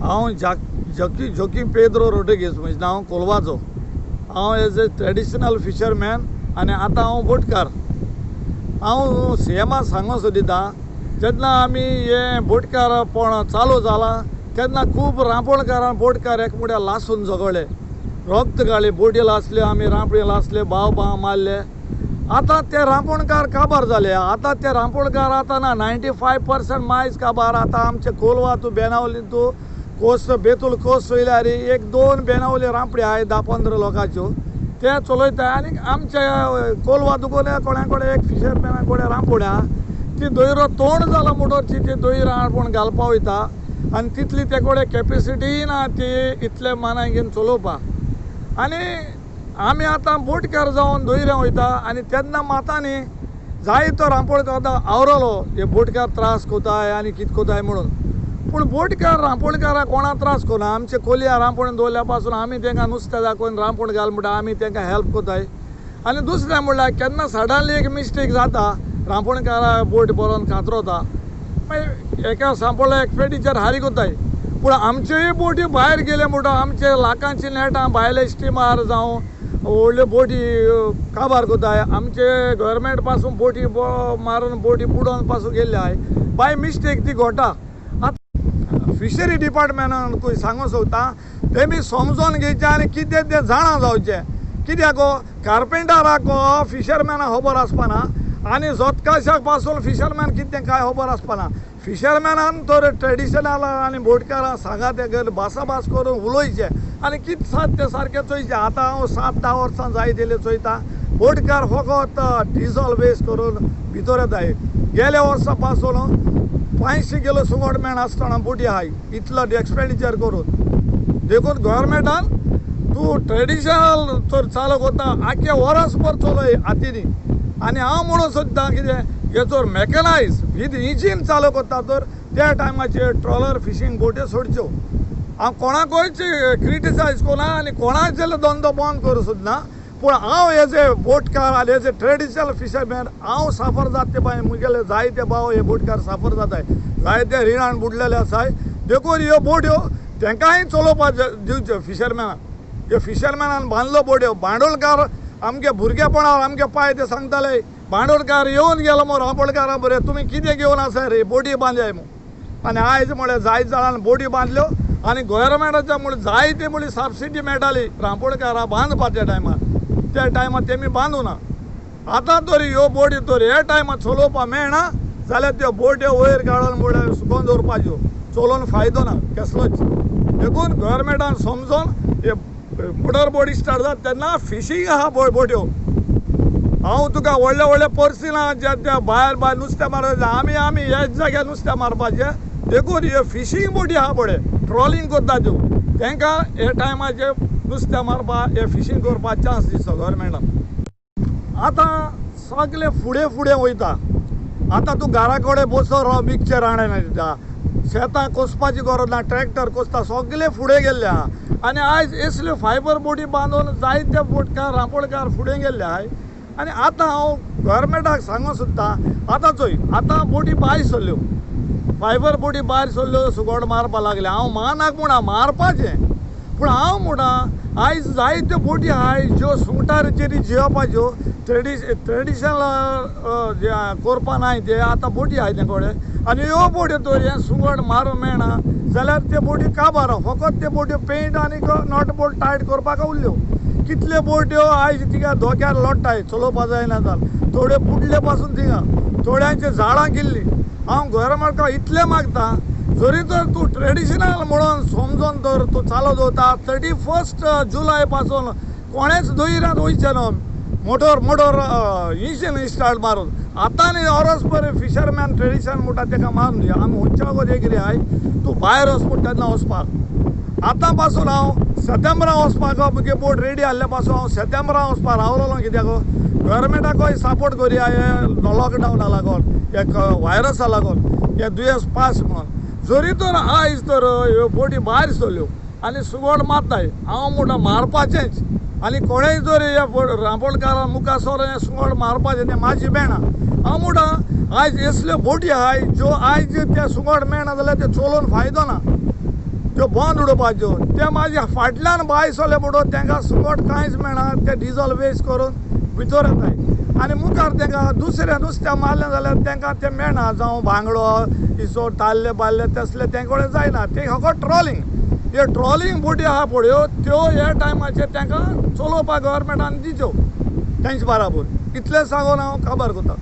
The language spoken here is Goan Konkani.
हांव जकी जोकी पेद्रो रोड्रिगीस म्हणजे हांव कोलवाचो. हांव एज ए ट्रेडिशनल फिशरमॅन आनी आतां हांव बोटकार. हांव सी एमा सांगूंक सोदिता, जेन्ना आमी हें बोटकारपण चालू जालां तेन्ना खूब रांपोणकारान बोटकार एक मुड्या लासून झगडले, रक्त काडली, बोटी लासल्यो, आमी रांपणी लासले, भाव भाव मारले. आतां ते रांपोणकार काबार जाले. आतां ते रांपोणकार आतां ना, 95% मायज काबार. आतां आमचे कोलवा तूं बेनावली तूं कोस बेतूल कोस चोयल्यार एक दोन बेनावली रांपडी आहाय 10-15 लोकांच्यो, ते चलयता. आनी आमचे कोलवा तुगेले कोणा कडेन एक फिशरमॅना कडेन रांपोण आहा, ती दोयरो तोंड जाला मोटरची, ती दोय रांपोण घालपा वयता आनी तितली ते कडेन कॅपेसिटी ना ती इतले मानाय घेवन चलोवपाक. आनी आमी आतां बोटकार जावन दोयऱ्यां वयता आनी तेन्ना मातांनी जायतो रांपोणकार आवरलो हे बोटकार त्रास कोताय आनी कितें कोताय म्हणून. पूण बोटकार रांपोणकाराक कोणा त्रास कोना. आमचे कोलया रांपोण दवरल्या पासून आमी तांकां नुस्तें दाखोवन रांपोण घाल म्हणटा, आमी तांकां हेल्प कोताय. आनी दुसरें म्हणल्यार केन्ना सडनली एक मिस्टेक जाता, रांपोणकारा बोट बरोवन कातरोता, मागीर एका सांपोळ्या एक फेटीचेर हारी कोताय. पूण आमच्योय बोटी भायर गेले म्हणटा आमचे लाखांची नेटां भायले स्टिमार जावं व्हडल्यो बोटी काबार कोताय. आमचे गव्हर्मेंट पासून बोटी मारून बोटी बुडोवन पासून गेल्ले आहाय, बाय मिस्टेक ती घोटा. आतां फिशरी डिपार्टमेंटानूय सांगूंक सोदता, तेमी समजोन घेवचें आनी कितें तें जाणा जावचें. कित्याक कार्पेंटराक फिशरमॅनाक खबर आसपाना आनी जोतकाशाक पासून फिशरमॅन कितें कांय खबर आसपाना. फिशरमॅनान तर ट्रेडिशनल आनी बोटकारां सांगा ते भासाभास करून उलोवचें आनी कितें सात तें सारकें चोयचें. आतां हांव 7-10 वर्सां जायत येयलें चोयता, बोटकार फकत डिजल वेस्ट करून भितर येताय. गेल्या वर्सा पासून 500 किलो सुंगट मेण आसतना बोटी आहाय, इतलो एक्सपेंडिचर करून. देखून गव्हर्मेंटान तूं ट्रेडिशनल तर चालू कोत्ता आख्खे वरसभर चलय हातींनी. आनी हांव म्हणूंक सोदता कितें हे जर मॅकनायज वीथ इंजीन चालू कोत्ता तर त्या टायमाचेर ट्रॉलर फिशींग बोट्यो सोडच्यो. हांव कोणाकूय क्रिटिसायज कोना आनी कोणाचेर धंदो बंद करूं सोदना, पूण हांव एज ए बोटकार आनी एज ए ट्रेडिशनल फिशरमॅन हांव साफर जाता ते बाय. मुगेले जायते भाव हे बोटकार साफर जाताय, जायते रिणान बुडलेले आसाय. देखून ह्यो बोट्यो तांकांय चलोवपाक दिवच्यो फिशरमॅनाक. ह्यो फिशरमॅनान बांदलो बोट्यो. बांडोलकार आमगे भुरगेपणार आमगे पाय ते सांगताले, बांडोलकार येवन गेलो मो रांपोणकारां बरें तुमी कितें घेवन आसाय रे, बोटी बांदल्याय म्हूण. आनी आयज म्हळ्यार जायत जाणान बोटी बांदल्यो आनी गव्हर्मेंटाच्या म्हळ्यार जायते म्हळ्यार सबसिडी मेळटाली रांपोणकारां बांदपा त्या टायमार. त्या टायमार तेमी बांदूना. आतां तरी ह्यो बोटी तर ह्या टायमार चलोवपाक मेळना जाल्यार त्यो बोट्यो वयर काडून म्हळ्यार सुकोवन दवरपाच्यो, चलोवन फायदो ना कसलोच. देखून गव्हर्मेंटान समजोन हे मोटर बोटी स्टार्ट जाता तेन्ना फिशींग आहा बोट्यो. हांव तुका व्हडले व्हडले पर्सिना जे त्या भायर भायर नुस्तें मारपाचें, आमी आमी ह्याच जाग्यार नुस्तें मारपाचें. देखून ह्यो फिशींग बोटी आहा पळय ट्रॉलिंग करता त्यो, तांकां ह्या टायमाचेर नुस्तें मारपाक हे फिशींग करपाक चान्स दिसता गव्हर्मेंटान. आतां सगळे फुडें फुडें वयता. आतां तूं घरा कडेन बसो राव, मिक्सचर हाडून दिता, शेतां कोसपाची गरज ना, ट्रॅक्टर कोसता, सगळे फुडें गेल्ले आहा. आनी आयज असल्यो फायबर बोटी बांदून जायते बोटकार रांपोणकार फुडें गेल्ले आहाय. आनी आतां हांव गव्हर्मेंटाक सांगूंक सोदता, आतां चोय आतां बोटी भायर सरल्यो, फायबर बोटी भायर सरल्यो, सुगोड मारपाक लागले. हांव मानाक म्हणा मारपाचें, पूण हांव म्हणा आयज जायत्यो बोटी आहाय ज्यो सुंगटाचेर जियोवपाच्यो ट्रेडिशनल करपा नाय ते आतां बोटी आहाय ते कडेन. आनी ह्यो बोट्यो तर हें सुंगट मारूंक मेळना जाल्यार त्यो बोटी काबार, फकत त्यो बोट्यो पेंट आनी नट बोल्ट टायट करपाक उरल्यो. कितल्यो बोट्यो आयज थिंगा धोक्यार लोट्टाय, चलोवपा जायना जाल, थोड्यो बुडले पासून थिंगा, थोड्यांची झाडां गेल्ली. हांव गव्हर्मेंटाक इतलें मागता, जरी तर तूं ट्रेडिशनल म्हणून समजोन तर तूं चालू दवरता, 31 जुलय पासून कोणेच दोयऱ्यांत वयचें न्हू मोटर मोटर इंजीन स्टार्ट मारून. आतां न्ही वरसभर फिशरमॅन ट्रेडिशन म्हणटा तेका मारून दी. आमी खंयच्या वगत एग्री आहाय तूं भायर वच म्हणटा तेन्ना वचपाक. आतां पासून हांव सेतेंब्रां वचपाक मुगे बोट रेडी आहल्या पासून हांव सेतेंब्रां वचपाक रावलोलो. कित्याक गव्हर्मेंटाकूय सपोर्ट करुया हे लॉकडावना लागून, एक व्हायरसा लागून, हे दुयेंस पास म्हणून. जरी तर आयज तर ह्यो बोटी भायर सरल्यो आनी सुगोड मारताय, हांव म्हणटा मारपाचेंच. आनी कोणेय जर ह्या रांपोणकारां मुखार सरून हें सुंगट मारपाचें तें म्हाजी मेळना. हांव म्हणटा आयज असल्यो बोटी आहाय ज्यो आयज तें सुंगट मेळना जाल्यार तें चलोवन फायदो ना. त्यो बंद उडोवपाच्यो. ते मागीर फाटल्यान बाय सोले म्हणून तांकां सुंगट कांयच मेळना, ते डिजल वेस्ट करून भितर येताय आनी मुखार तांकां दुसरें नुस्तें मारलें जाल्यार तांकां तें मेळना. जावं बांगडो, इसोण, ताल्ले बाल्ले तसले तें कडेन जायना. ते फकत ट्रॉलिंग, ह्यो ट्रॉलिंग बोटी आहा पळय त्यो ह्या टायमाचेर तांकां चलोवपाक गव्हर्मेंटान दिच्यो तेंचे बाराबर. इतलें सांगून हांव काबार करता.